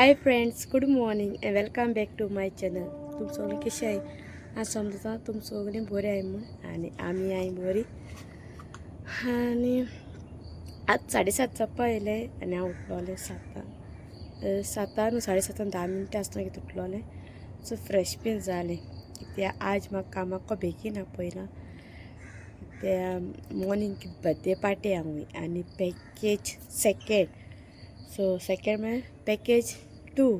Hi friends, good morning and welcome back to my channel. तुम सगळीं कशी आहे? हांव समजता तुम सगळीं बरी आहे म्हूण आनी आमी I बरी. आनी आज 7:30 जावपा येयलें आनी हांव उठलोलें सातां सातां न्हू 7:30 10 मिनटां आसतना कितें उठलोलें. सो फ्रेश बीन जालें कित्याक आज म्हाका कामाक बेगीन आपयलां. त्या मॉर्निंग बर्थडे पार्टी हांव आनी पॅकेज सेकेंड. सो सेकेंड म्हळ्यार पॅकेज 2.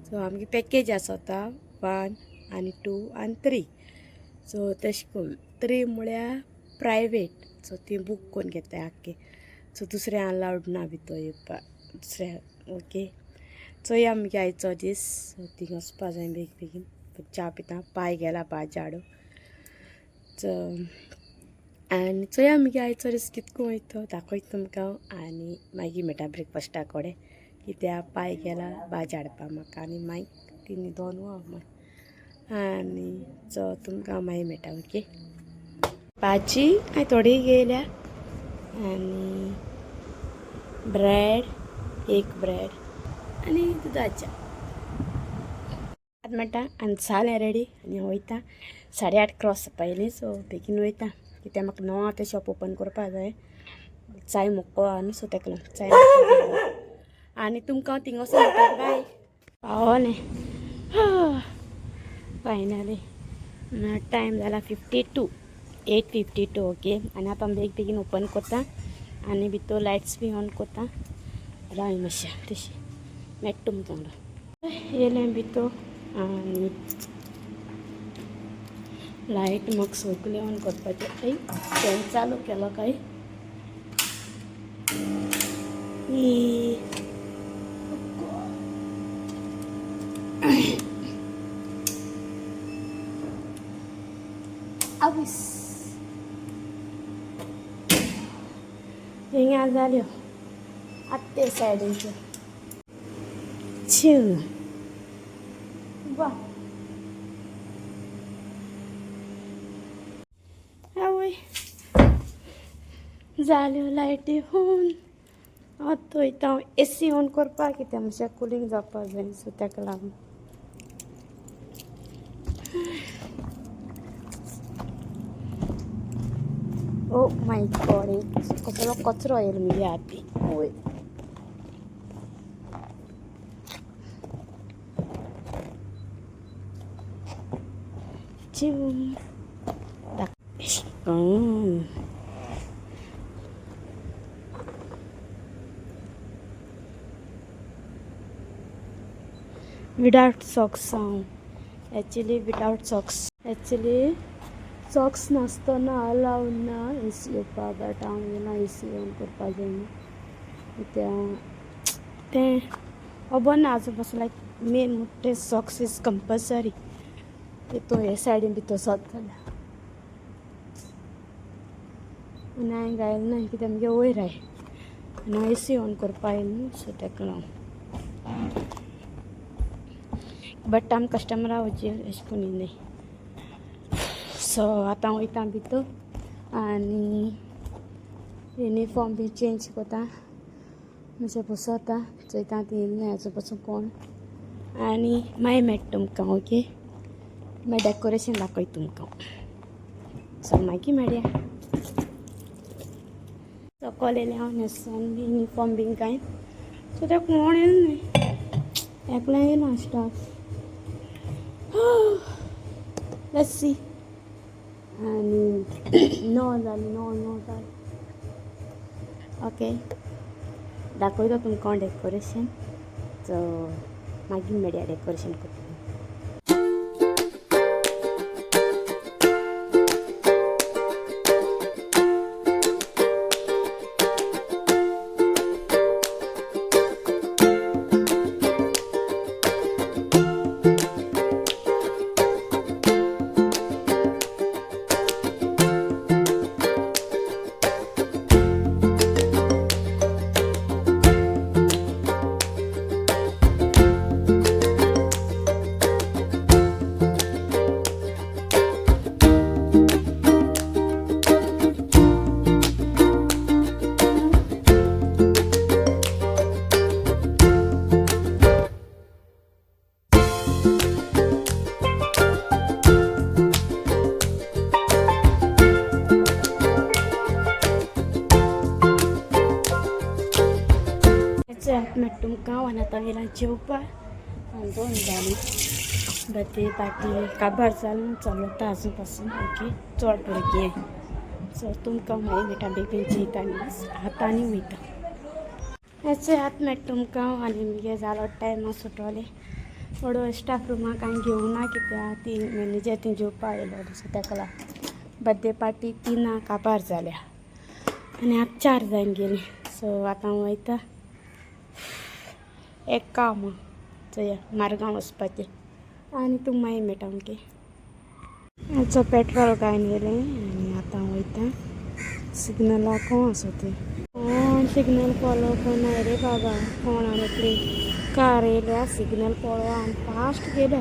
सो आमगे पॅकेज आसता 1 आनी 2 आनी 3. सो तशें करून 3 म्हळ्यार प्रायवेट. सो ती बूक करून घेताय आख्खे. सो दुसरें अलावड ना भितर येवपाक दुसऱ्या. ओके, चोया आमगे आयचो दीस. सो थिंग वचपा जाय बेगीन बेगीन. च्या पिता, पाय गेला भाजी हाडूं. सो आनी चोया आमगे आयचो दीस कितको वयता दाखयता तुमकां. आनी मागीर मेळटा ब्रेकफास्टा कडेन कित्याक पाय गेला भाजी हाडपा म्हाका आनी मागीर ती न्हिदोन मागीर आनी सो तुमकां मागीर मेळटा. ओके, भाजी हांवें थोडी घेयल्या आनी ब्रेड, एक ब्रेड आनी दुदाच्या आतां मेळटा. आनी जालें रेडी आनी हांव वयता. 8:30 क्रॉस जावपा. सो बेगीन वयता कित्याक म्हाका 9 तें शॉप ओपन करपा जाय. चाय मुक्को आहा न्हू, सो तेका लागून चाय. आनी तुमकां हांव थिंग वचून मेळटा. बाय. पावलें फायनली. टायम जाला 52, 8:52. ओके, आनी आतां बेग बेगीन ओपन करता आनी भितर लायट्स बी ऑन करता. राव मातशें तशी मेळटा तुमकां. येयलें भितर आनी लायट म्हाका सगळें ऑन करपाचें. ऐ, फॅन चालू केलो काय? ई आवयस, हिंगा जाल्यो. आतां ते सायडीनच्यो चिल वा. आवय, जाल्यो लायटी ऑन. आतां वयता हांव एसी ऑन करपाक कित्याक मातशें कुलींग जावपाक जाय. सो ताका लागून. ओ my God, कसलो कचरो येयलो मुगे हाती. वय, चिव. विदाउट सॉक्स हांव actually, without socks. Actually socks नासतना अलावड ना एसी येवपा, बट हांव येयला एसी ऑन करपा जाय न्हू कित्याक तें खबर ना आजून पासून. लायक मेन म्हणटा तें सॉक्स is compulsory. तितून हे सायडीन भितर सोद जाल्यार आनी हांवें घायलें ना कित्याक मुगे वयर आय आनी हांव एसी ऑन करपा येयलें न्हू, सो ताका लागून. बट आम कस्टमरा वचीर अशें कोणी न्हय. सो आतां वयता भितर आनी युनिफॉर्म बी चेंज करता, मातशें बसता, चोयता ती येयली ना आजून पासून कोण. आनी मागीर मेळटा तुमकां. ओके, मागीर डेकोरेशन दाखयता तुमकां. सो मागीर मेळया. सकयल येयलें हांव न्हेसोन युनिफॉर्म बीन कांय. सो ते कोण येयलें न्हय, एकलें येयलां स्टाफ. Let's see. आनी 9 जालीं, 9 9 जालीं. ओके, दाखयता तुमकां डेकोरेशन. सो मागीर मेळया डेकोरेशन करता. चयात मेळटा तुमकां आनी आतां येयला जेवपाक. आनी 2 जालीं बर्थडे पार्टी काबार जाल चलता आजून पासून. ओके, चड भुरगीं. सो तुमकां मागीर मेळटा बेगीन जेयता आनी आतां आनी वयता. चयात मेळटा तुमकां. आनी मुगे जालो टायम सुटोलें. थोडो स्टाफ रुमाक कांय घेवना कित्याक ती मॅनेजर ती जेवपा आयलो. सो ताका लागून बर्थडे पार्टी 3 काबार जाल्या आनी आतां 4 जावन गेली. सो आतां वयता एक काम चोया मारगांव वचपाचें आनी तूं मागीर मेळटा. ओके, सो पेट्रोल घायन गेलें आनी आतां वयता. सिग्नला कोण आसा तें कोण सिग्नल फॉलो करना रे बाबा. कोण आनी एकली कार येयल्या, सिग्नल पळो आनी फास्ट गेल्या.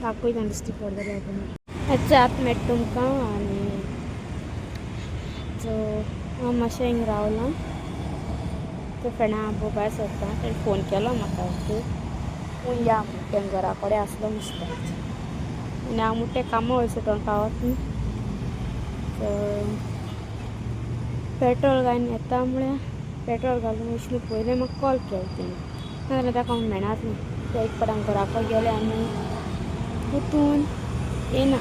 दाखयता दिश्टी पडटलें आतां. आतां मेळटा तुमकां. आनी सो हांव मातशें हिंगा रावलां. ते फ्रेंडा आबो भायर सरता, तेणें फोन केलो म्हाका. ओके, तूं या म्हूण. तें घरा कडेन आसलो मुसता आनी हांव मुट्टे कामां वयर सुटोन पावत न्ही. सो पेट्रोल घालून येता म्हळ्यार पेट्रोल घालून वयतले पयलें म्हाका कॉल केलो तेणें, नाजाल्यार ताका हांव मेळनाच न्ही. ते एक फावट हांव घरा कडेन गेलें आनी पुतून येना.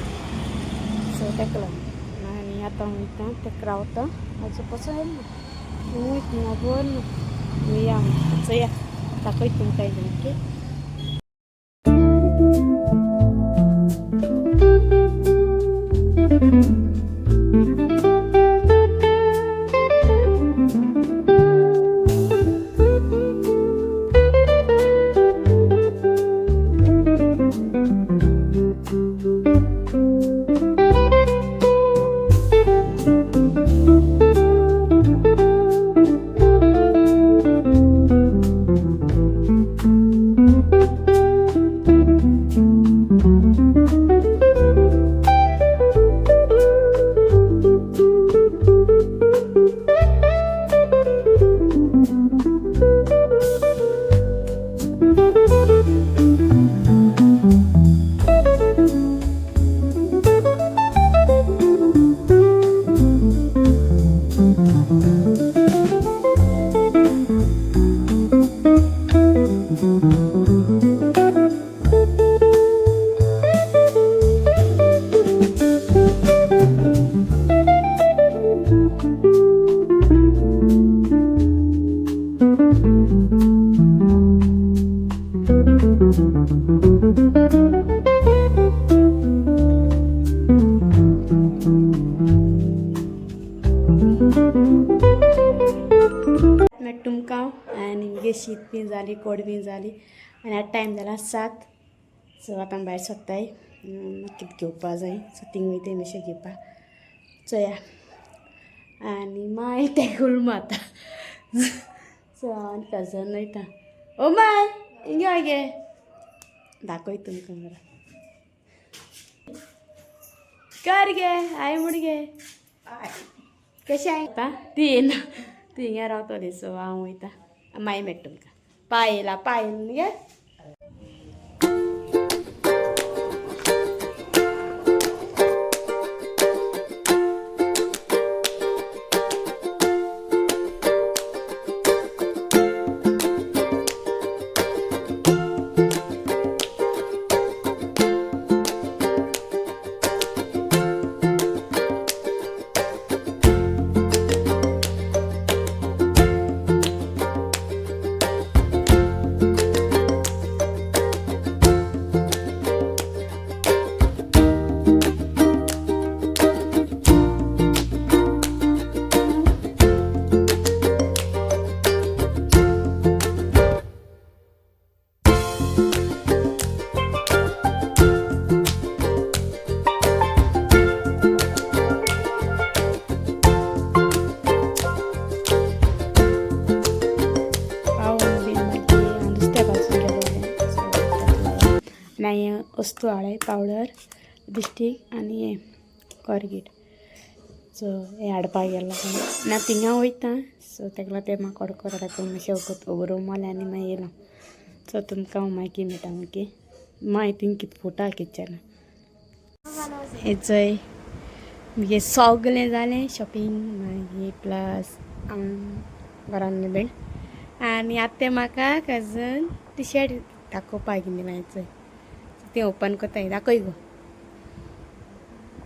सो ताका लागून आनी आतां वयता, ताका रावता, आजून पासून येना. वयता खबर ना. या चोया, दाखयता तुमकां. ओके. मागीर तुमकां. आनी मुगे शीत बी जाली, कोड बी जाली आनी आतां टायम जाला 7. सो आतां भायर सोदताय, कितें घेवपा जाय. सो थिंग वयताय मातशें घेवपा. चोया. आनी माय तें उलो मारता. सो हांव आनी कजन वयता. ओ my, हिंगा गे, दाखय तुमकां बरें कर गे. I म्हण गे, कशें आयता. ती येना, ती हिंगा रावतली. सो हांव वयता, मागीर मेळटा तुमकां. पाय येयला, पाय येयला गे. पावून बीन मागीर हांव दुसऱ्या बाजून गेलोलें. सो आनी हांवें वस्तू हाडले, पावडर, लिपस्टीक आनी हें कॉलगेट. सो हें हाडपाक गेल्लो आनी आतां थिंगा वयता. सो ताका लागून तें म्हाका ऑर्डर ताका मातशें वखद उगरो मारलें आनी मागीर येयलो. सो तुमकां हांव मागीर मेळटा. ओके, मागीर थिंग कितें फोटो किचना हें चोय. मुगे सगळें जालें शॉपिंग. मागीर प्लस घरान बेण. आनी आतां तें म्हाका कजन टी शर्ट दाखोवपाक घेवन चोय, तें ओपन करता. दाखय गो.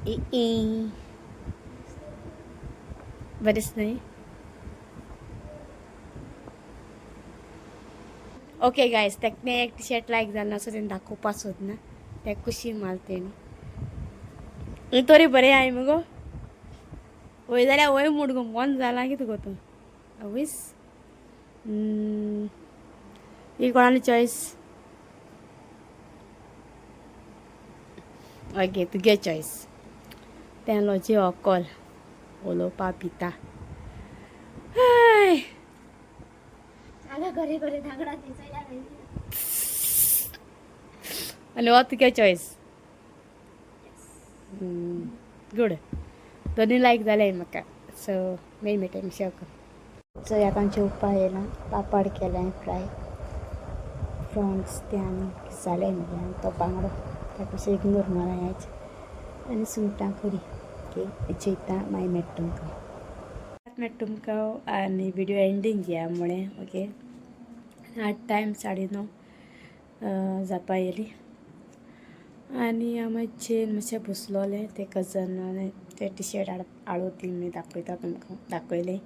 ई बरेंच न्हय? ओके गायस, तेका एक टी शर्ट लायक जाला, सो तेणें दाखोवपा सोदना. ते खुशी माल तेणी तरी बरें I मुगो. वय जाल्यार वय मूड गो, मन जाला कितें गो तूं आवयस. ही कोणाली चॉयस? ओके, तुगे चॉयस. तें लोजी ऑकॉल उलोवपा पिता. आगा घरे घरे धागडा दिसायला. आनी हो तुगे चॉयस. गुड, दोनूय लायक जाले म्हाका. सो मेळ मेळटा शेव कर. सो आतां जेवपा येयलां. पापड केलें फ्राय, प्रॉन्स ते आनी जालें मगे तो बांगडो, ताका मातशें इग्नोर मारा ह्याच, आनी सुंगटां करी. ओके, जेयता, मागीर मेळटा तुमकां. मेळटा तुमकां आनी विडियो एंडींग घेया म्हळें. ओके, आठ टायम 9:30 जावपा येयली आनी हांव मातशें मातशें बसलोलें. ते कजन ते टी शर्ट हाड हाडू ती मी दाखयता तुमकां, दाखयलें.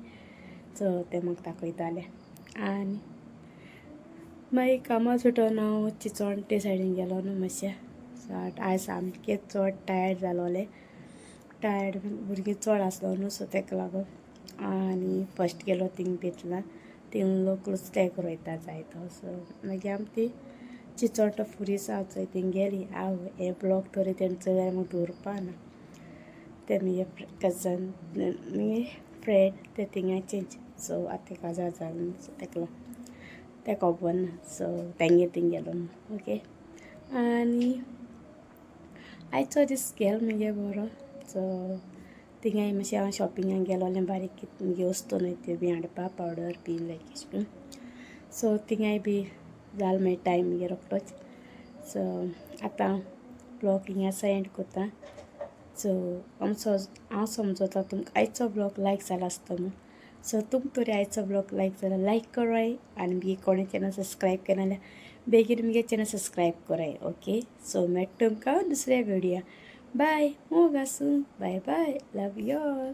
सो ते म्हाका दाखयताले. आनी मागीर कामां सुटोन हांव चिंचोण ते सायडीन गेलो न्हू मातशें. सो आयज सामकें चड टायर्ड जालोलें. टायर्ड, भुरगीं चड आसलो न्हू, सो तेका लागून. आनी फस्ट गेलो थिंग बेतला, थिंग लोक नुस्तें रोयता जायतो. सो मागीर आमी ती चिंचोण फुरीस आसा चोय थिंग गेली. हांव हे ब्लॉग तरी तेणें चोय जाल्यार म्हाका दवरपा ना. ते मुगे कजन, मुगे फ्रेंड, ते थिंगाचेच. सो आतां काजार जालें, सो तेका लागून तें खबर ना. सो तेंगे थिंग गेलो. ओके, आनी आयचो दीस गेलो मुगे बरो. सो थिंगाय मातशें हांव शॉपिंगाक गेलोलें, बारीक मुगे वस्तू न्हय त्यो बी हाडपा, पावडर बी लायक अशें करून. सो थिंगाय बी जालो मागीर टायम मुगे रोखडोच. सो आतां ब्लॉग हिंगासर एंड करता. सो आमचो हांव समजता तुमकां आयचो ब्लॉग लायक जाला आसतो म्हूण. सो तुमकां तरी आयचो ब्लॉग लायक जाल्यार लायक कराय आनी मागीर कोणें चॅनल सबस्क्रायब केना जाल्यार बेगीन मुगे चॅनल सबस्क्रायब कराय. ओके, सो मेळटा तुमकां दुसऱ्या विडियो. बाय, मोग आसूं. Bye bye, love you all.